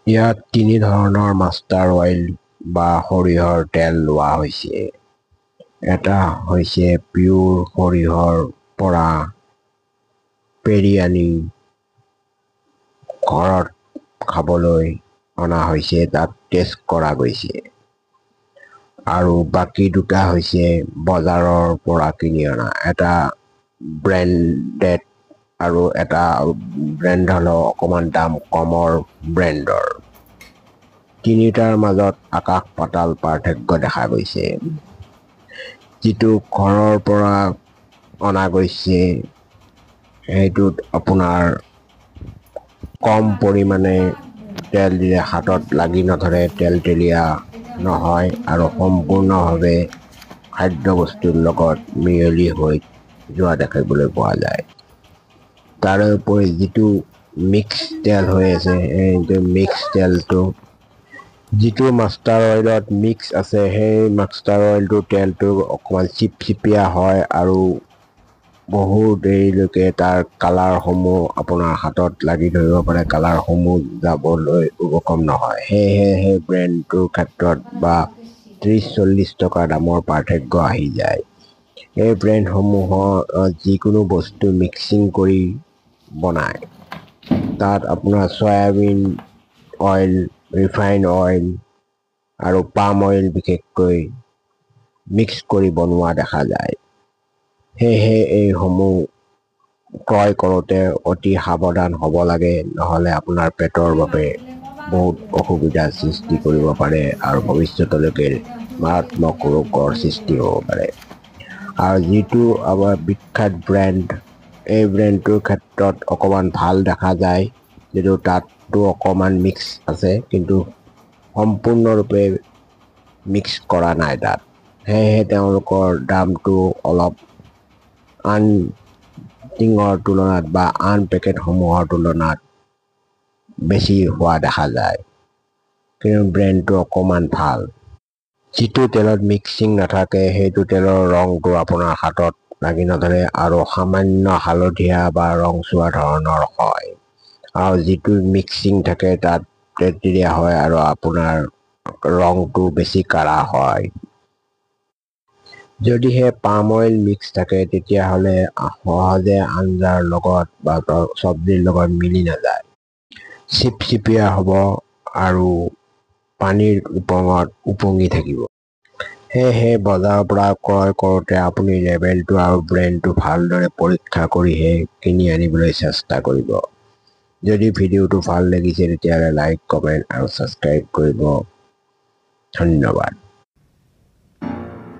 ইয়াত তিনি ধৰণৰ মাষ্টাৰ্ড অইল বা সৰিয়হৰ তেল লোৱা হৈছে। এটা হৈছে পিয়ৰ সৰিয়হৰ পৰা পেৰি আনি ঘৰত খাবলৈ অনা হৈছে, তাত টেষ্ট কৰা গৈছে আৰু বাকী দুটা হৈছে বজাৰৰ পৰা কিনি অনা। এটা ব্ৰেণ্ডেড আৰু এটা ব্ৰেণ্ড হ'লেও অকণমান দাম কমৰ ব্ৰেণ্ডৰ। তিনিটাৰ মাজত আকাশ পাতাল পাৰ্থক্য দেখা গৈছে। যিটো ঘৰৰ পৰা অনা গৈছে, সেইটোত আপোনাৰ কম পৰিমাণে তেল দিলে হাতত লাগি নধৰে, তেল তেলীয়া নহয় আৰু সম্পূৰ্ণভাৱে খাদ্যবস্তুৰ লগত মিহলি হৈ যোৱা দেখিবলৈ পোৱা যায়। তাৰে উপৰি যিটো মিক্স তেল হৈ আছে, সেইটো মিক্স তেলটো, যিটো মাষ্টাৰ্ড অইলত মিক্স আছে, সেই মাষ্টাৰ্ড অইলটো তেলটো অকণমান চিপচিপীয়া হয় আৰু বহু দেৰিলৈকে তাৰ কালাৰসমূহ আপোনাৰ হাতত লাগি ধৰিব পাৰে, কালাৰসমূহ যাবলৈ উপক্ৰম নহয়। সেয়েহে সেই ব্ৰেণ্ডটোৰ ক্ষেত্ৰত বা 30-40 টকা দামৰ পাৰ্থক্য আহি যায়। এই ব্ৰেণ্ডসমূহৰ যিকোনো বস্তু মিক্সিং কৰি বনায়। তাত আপোনাৰ চয়াবিন অইল, ৰিফাইন অইল আৰু পাম অইল বিশেষকৈ মিক্স কৰি বনোৱা দেখা যায়। সেয়েহে এইসমূহ ক্ৰয় কৰোঁতে অতি সাৱধান হ'ব লাগে, নহ'লে আপোনাৰ পেটৰ বাবে বহুত অসুবিধাৰ সৃষ্টি কৰিব পাৰে আৰু ভৱিষ্যতলৈকে মাৰাত্মক ৰোগৰ সৃষ্টি হ'ব পাৰে। আৰু যিটো আমাৰ বিখ্যাত ব্ৰেণ্ড, এই ব্ৰেণ্ডটোৰ ক্ষেত্ৰত অকণমান ভাল দেখা যায় যদিও তাতো অকণমান মিক্স আছে, কিন্তু সম্পূৰ্ণৰূপে মিক্স কৰা নাই তাত। সেয়েহে তেওঁলোকৰ দামটো অলপ আন টিঙৰ তুলনাত বা আন পেকেটসমূহৰ তুলনাত বেছি হোৱা দেখা যায়, কিন্তু ব্ৰেণ্ডটো অকণমান ভাল। যিটো তেলত মিক্সিং নাথাকে, সেইটো তেলৰ ৰংটো আপোনাৰ হাতত লাগি নধৰে আৰু সামান্য হালধীয়া বা ৰংচোৱা ধৰণৰ হয় আৰু যিটো মিক্সিং থাকে তাত তেলতেলীয়া হয় আৰু আপোনাৰ ৰংটো বেছি কাঢ়া হয়। যদিহে পাম অইল মিক্স থাকে, তেতিয়াহ'লে সহজে আঞ্জাৰ লগত বা চব্জিৰ লগত মিলি নাযায়, চিপচিপীয়া হ'ব আৰু পানীৰ ওপঙত উপঙি থাকিব। সেয়েহে বজাৰৰ পৰা ক্ৰয় কৰোঁতে আপুনি লেবেলটো আৰু ব্ৰেণ্ডটো ভালদৰে পৰীক্ষা কৰিহে কিনি আনিবলৈ চেষ্টা কৰিব। যদি ভিডিঅ'টো ভাল লাগিছে, তেতিয়াহ'লে লাইক, কমেণ্ট আৰু ছাবস্ক্ৰাইব কৰিব। ধন্যবাদ।